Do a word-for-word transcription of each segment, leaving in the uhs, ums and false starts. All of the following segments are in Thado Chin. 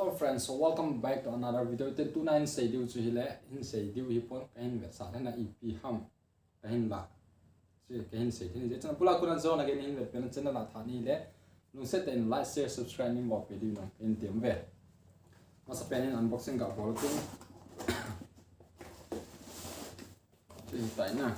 Hello friends, so welcome back to another video. Tin tuna hin sei diu chu hile, hin sei diu hi pon, kahin vetsah lhon a ipi ham, kahin la. Chu kahin sei lhon a, channel bula kona jong again hin vet pen channel a tha nahile, lungset tah in like, share, subscribe neihin bolpeh diu kahin tem uve. Masapen in unboxing ga bol tin. Chu hitai na.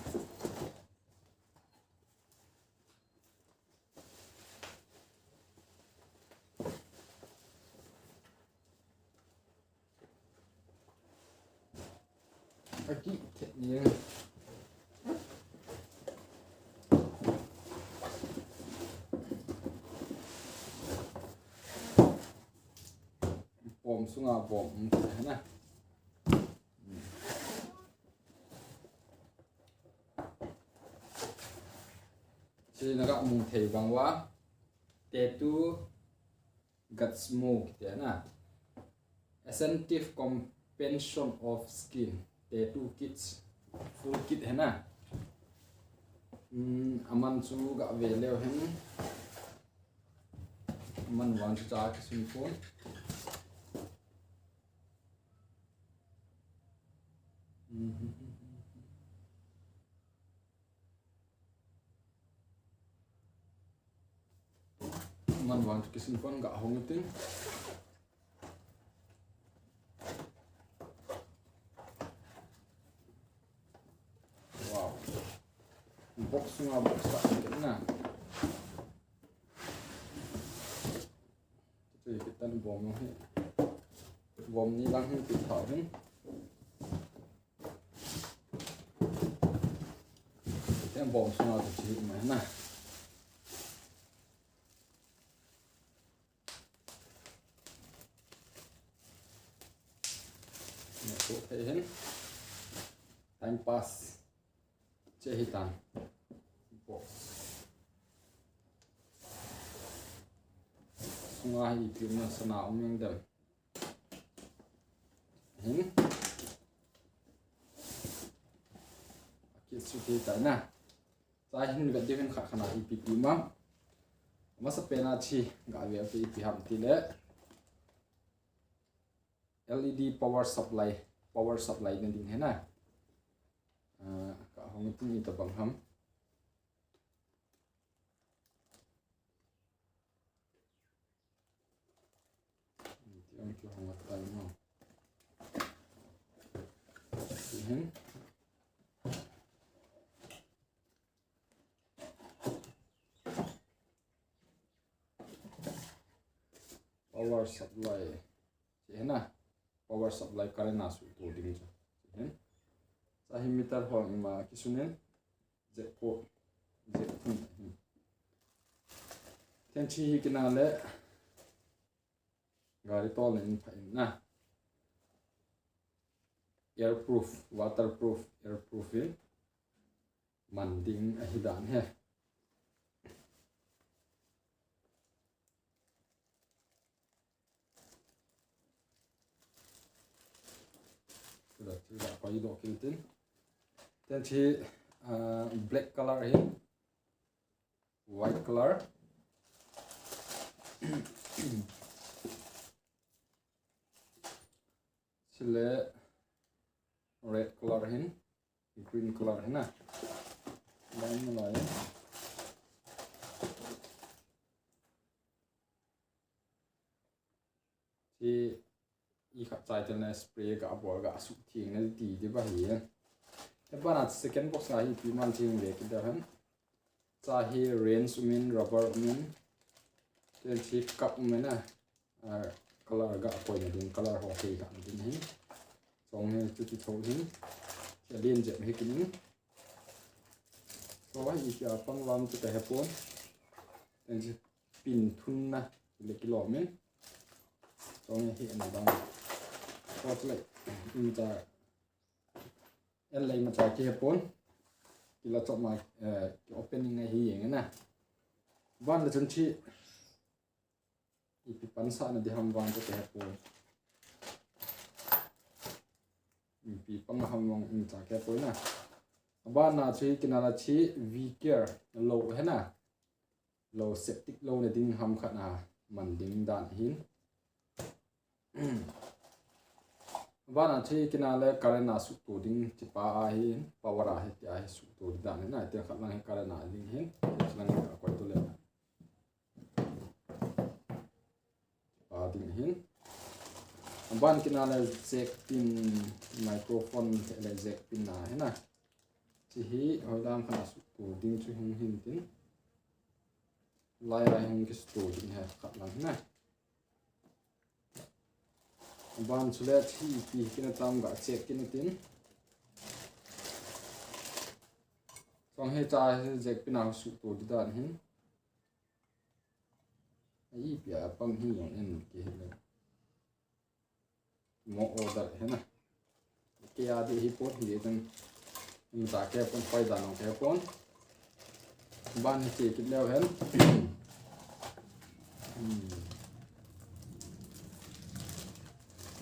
Aki thet ni. Bom sunga bom, um, na. Chu naga mu thei bang uva. Tattoo Guts Mo kiti na. Essential Companion of Skin. Tattoo Kits. Full kit hi na. Hmm, aman chu ga ve leu hen. Aman vang chu cha kisun pon. Aman vang chu kisun pon, ga hong tin. Wow. Box sunga box tah kit na. Chu kit tan bom hi. Bom ni lang hin kit thau hin. Ten bom sunga chu chi mai na. Neh ko thei hin. Time pass. Che hi tan. Box. Sunga hi ipi um na, sana um jeng dem. Hin. Kit chu kit tai na. Cha hin vet diu hin khat khat na ipi ipi um am. Masapen a chu ga ve u te ipi ham tile. L E D power supply, power supply na ding hi na. Ah, ka hong tin itobang ham. Ti ang ki hong tai mo. Ti hin. Power supply. Chu hi na. Power supply current a suhto ding chu. Chu hin. Cha hi meter ho ima kisun in. Jack pho. Jack pho. Then chu hi kina le. Gari tol in pha in na. Airproof, waterproof, airproof in. Man ding ahi dan hi. Chu la, chu la, koi doh kit tin. Then chu, ah, black color hi. White color. Chule red color hin, green color hin na. Line na lai. Chu i khat chai tel na spray ga bol ga suh theng na ti di ba hi. He bana second box a hi ipi um am chu ve kit diu hen. Cha hi range um in, rubber um in. Then chu cup um in a. Ah, color ga koi na ding, color ho thei ga ding hin. Chong hi chuti tho hin. Chu lien jep hi kinin. Chu hi ipi a pang lam chu ka he pon. Then chu pin thun na le kilom in. Chong hi na dang. Torch light. Imacha. El lei macha ki he pon. Kila chop ma, eh, ki opening a hi jeng na. Ban le chun chu. Ipi pansah na di ham vang chu ka he pon. Ipi pang ham vang imacha ka he pon na. Abana chu hi kina la chu V-Care lo hi na. Lo septic lo na ding ham khat na man ding dan hin. Abana chu kina le current a suhto ding, hichepa ahi, power a hi, tia hi suhto ding dan ahi na, tia khat lang hi current a ding ahin, khat lang hi akoi to le. Pa ding ahin. Aban kina le jack pin, microphone le jack pin ahi na. Hiche hi, hoilang khat a suhto ding chu hung hin tin. Lai a hung kisuhto ding ahi khat lang ahi na. Aban chule hiche ipi hi kina tam ga check kit in tin. Chong hiche hi jack pin a suhto ding dan ahin. Ipi a pang hi jong in kihil le. Mo order ahi na. Kei a ding ahipon, hijeh chun imacha kei pon, paidan jong kei pon. Aban hi che kit leu hen. Hmm.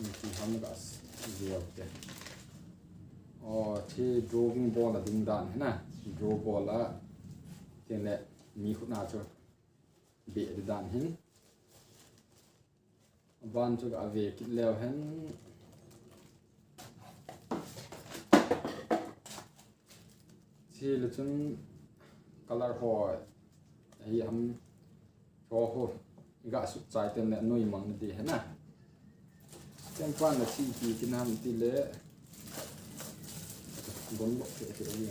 Ipi ham ga s-, jeh te. O, hiche drawing bol a ding dan ahi na. Draw bol a. Tin le, ni khut na chu. Be ding dan ahin. Aban chu ga ve kit leu hen. Chule chun color ho, ahi ham, ho ho, ga suhchai ten le anoi mang ding ahi na. Chen pan le hiche ipi kina ham ti le, don lok the the ahi.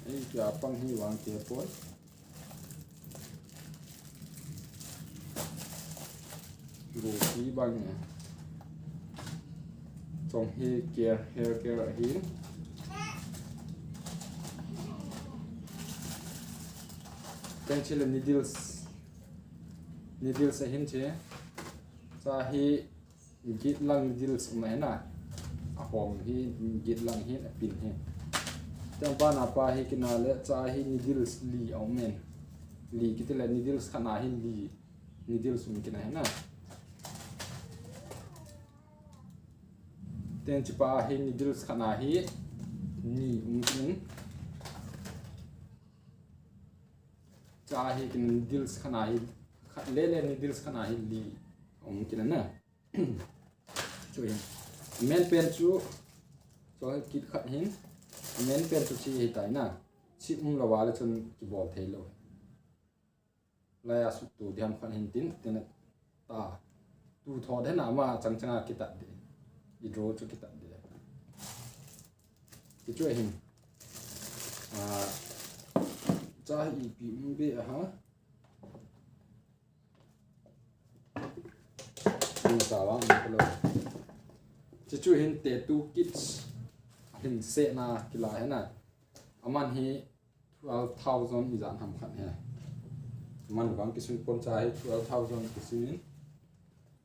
Ei, kei a pang hi vang kei poi. Go ki bang ne. Chong hi care, hair care ahi. Ken chule needles. Needles ahin che. Cha hi Git lang needles um ahi na. Ahom hi git lang hi apin hi. Chang pa na pa hi kina le cha hi needles li aum in. Li kiti le needles khat na hi li. Needles um kina ahi na. Ten chi pa hi needles khat na hi ni um kina. Cha hi kina needles khat na hi khat le le needles khat na hi li um kina na. Chu hin. Main pen chu, chu hi kit khat hin. Main pen chu chi hi tai na. Chi um lou va le chun kibol thei lou. Lai a suhto ding ham khat hin tin, tin ta. Tu tho den ama chang chang a kitat ding. I draw chu kitat ding. Ti chu hin. A, cha hi ipi um be a ha. Ni sa vang ni ko lo. Chi chu hin tattoo kits hin se na kila he na. Aman hi twelve thousand i jan ham khat he. Aman vang kisun pon cha hi twelve thousand kisun.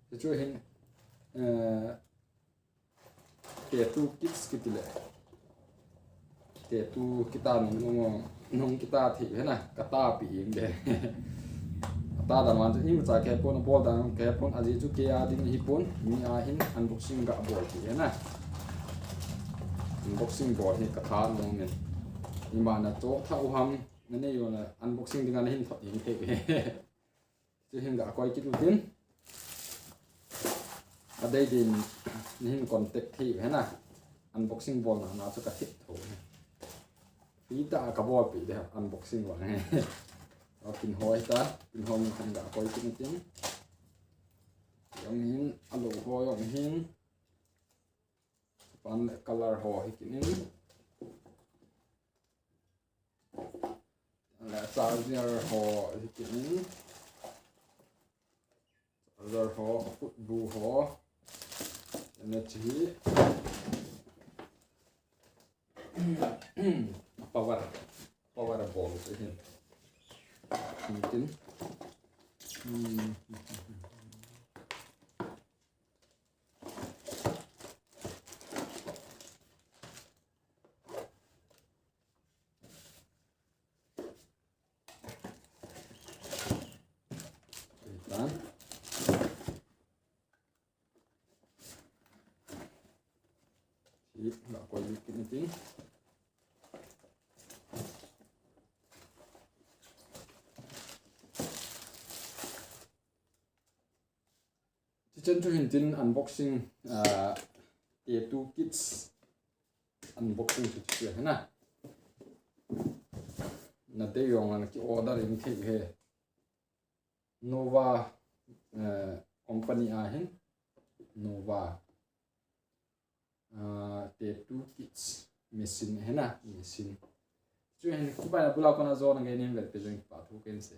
Chi chu hin, eh, Tattoo kits kiti le. Tattoo kita nung, nung, nung kita thei he na, ka ta pi ing de. Ta dan wan chu imacha kei pon, bol dan kei pon, ajeh chu kei a ding hi pon, mi a hin unboxing ga bol ti he na. Unboxing bol hi ka tha nung nen. Ima na cho tha u ham, na nei yo na unboxing ding a na hin thot ing thei. Chu hin ga koi kit u tin. A dei din, na hin contact thei u he na. Unboxing bol na na chu ka thei tho he. Pi ta ka bol pi de unboxing vang he. A pin ho hi ta, pin ho min khan ga koi kit u tin. Jong hin, a lo ho jong hin. Pan le color ho hi kinin. Le charger ho hi kinin. Charger ho, foot bu ho. Ene chi hi. Power. Power bol te hin. Hi tin. Hmm. Tan. Hi, la koi kit na tin. Chen chu hin tin unboxing, ah, tattoo kits unboxing chu chu hena. Na dei jong na ki order in thei he. Nova, eh, company a hin. Nova. Ah, tattoo kits machine hena, machine. Chu hin kipa na bula kona jo na ngai nin vet pe jong kipa thu ken se.